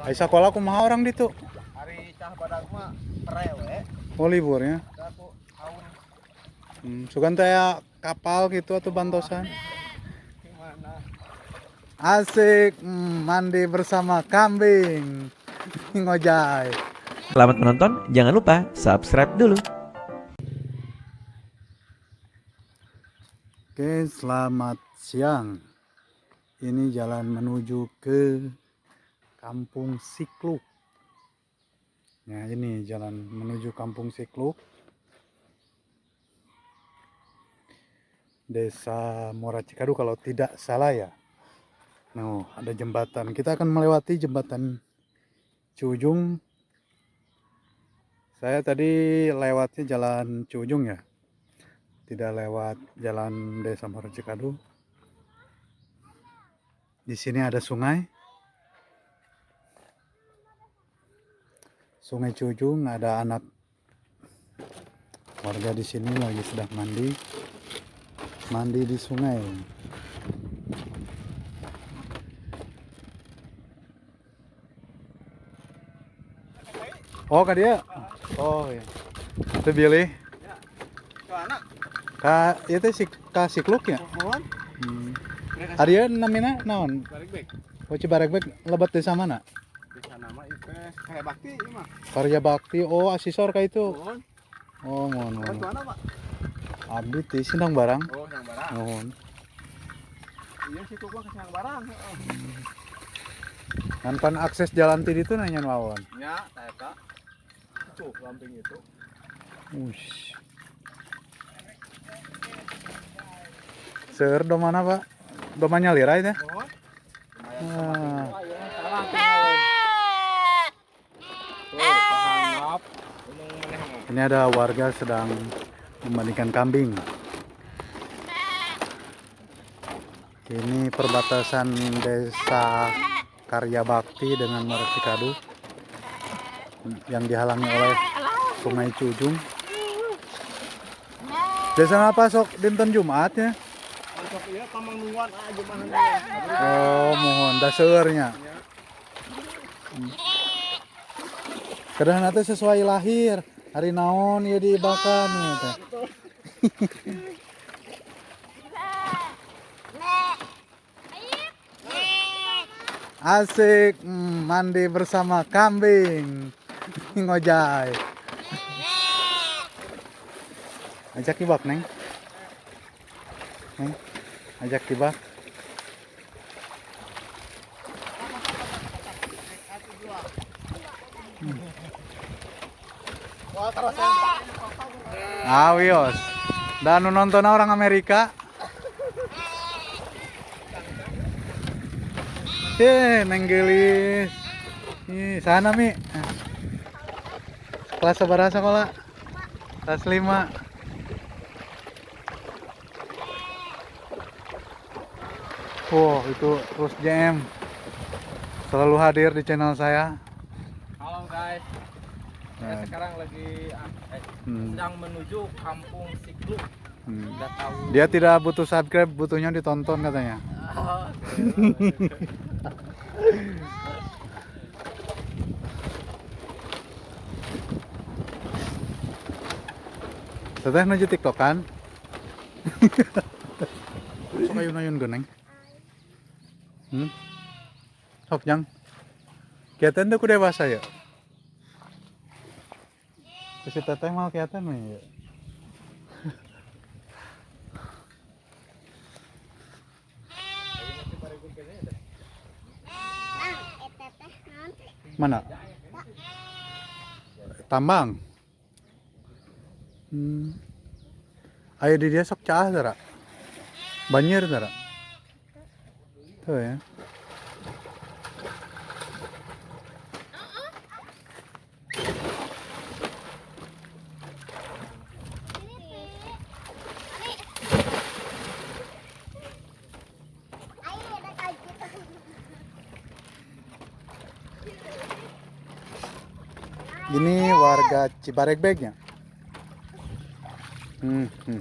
Ai sakola kumaha orang ditu? Hari cah badag mah pere we. Oh liburnya. Aku tahun Sugan teh aya kapal gitu atau bantosan. gimana? Asik, mandi bersama kambing. Ngojay. Selamat menonton, jangan lupa subscribe dulu. Oke, selamat siang. Ini jalan menuju ke Kampung Sikluk. Nah, ini jalan menuju Kampung Sikluk. Desa Muara Cikadu kalau tidak salah ya. Nah, ada jembatan. Kita akan melewati jembatan Ciujung. Saya tadi lewatnya jalan Ciujung ya. Tidak lewat jalan Desa Muara Cikadu. Di sini ada sungai. Sungai Ciujung, ada anak warga di sini lagi sedang mandi. Mandi di sungai. Oh, ka dia? Oh iya. Itu bilih. Mana? Ka ieu teh si ka Sikluk ya? Mohon. Ari namina naon? Baregbeg. Oh, Cibaregbeg lebet desa mana? Desa nama itu Karya Bakti ieu mah. Karya Bakti. Oh, asisor ka itu. Mohon. Oh, mohon Orang mohon. mana, Pak? Abdi ti Sindang Barang. Oh, yang barang. Mohon. Iya sih mah ke Sindang Barang. Heeh. Ngan pan akses jalan ti ditu nanya mawon. Ya, ta eta. Itu lamping itu. Ush. Seueur do mana, Pak? Domanya lirai teh? Mohon. Ah. Ini ada warga sedang memandikan kambing. Ini perbatasan desa Karya Bakti dengan Muara Cikadu yang dihalangi oleh Sungai Ciujung. Desa apa sok dinten Jumat ya? Untuk iya pamangnuan aja mah. Oh, mohon da seueurnya. Kadang nanti sesuai lahir, hari naon ieu diibakan ieu teh. Asik, mandi bersama kambing. Ngojay. Ajak ibak, Neng. Neng, ajak ibak. Ah, wios. Dan nonton orang Amerika. Neng gelis. Ih, sana Mi. Kelas sabaraha sekolah? Kelas 5. Wow, itu Rus JM. Selalu hadir di channel saya. Halo guys. Saya Nah. sekarang lagi sedang menuju Kampung Sikluk. Nggak tahu. Dia tidak butuh subscribe, butuhnya ditonton katanya. Oh, Teteh nuju TikTok kan? Sok ayun-ayun geuning. Sok jang. Kiatan teh ku dewasa ya. Si teteh mau kiatan mah ya. Mana? Tambang. Ayo di dia sok caah tara. Banjir tara. Tuh ya. Ini warga Cibaregbegnya.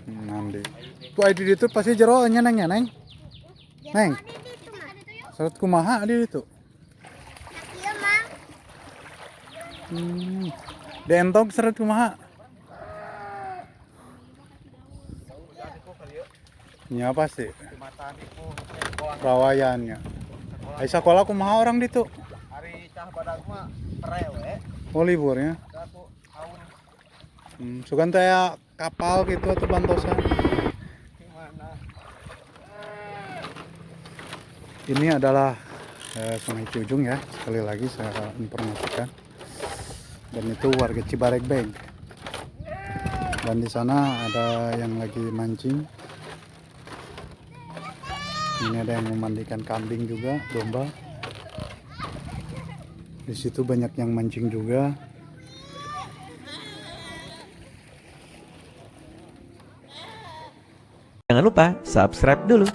Mandi. Tuh ID itu pasti jero nya neng ya neng. Neng. Salat kumaha di itu? Dientog seret kumaha? Nya pasti. Rawayannya. Ai sakola kumaha orang ditu? Hari cah badag mah prewe Oh liburnya. satu tahun. Sugan teh aya kapal gitu atau bantosan. Gimana? Ini adalah Sungai Ciujung ya. Sekali lagi saya informasikan. Dan itu warga Cibaregbeg. Dan di sana ada yang lagi mancing. Ini ada yang memandikan kambing juga, domba. Di situ banyak yang mancing juga. Jangan lupa subscribe dulu.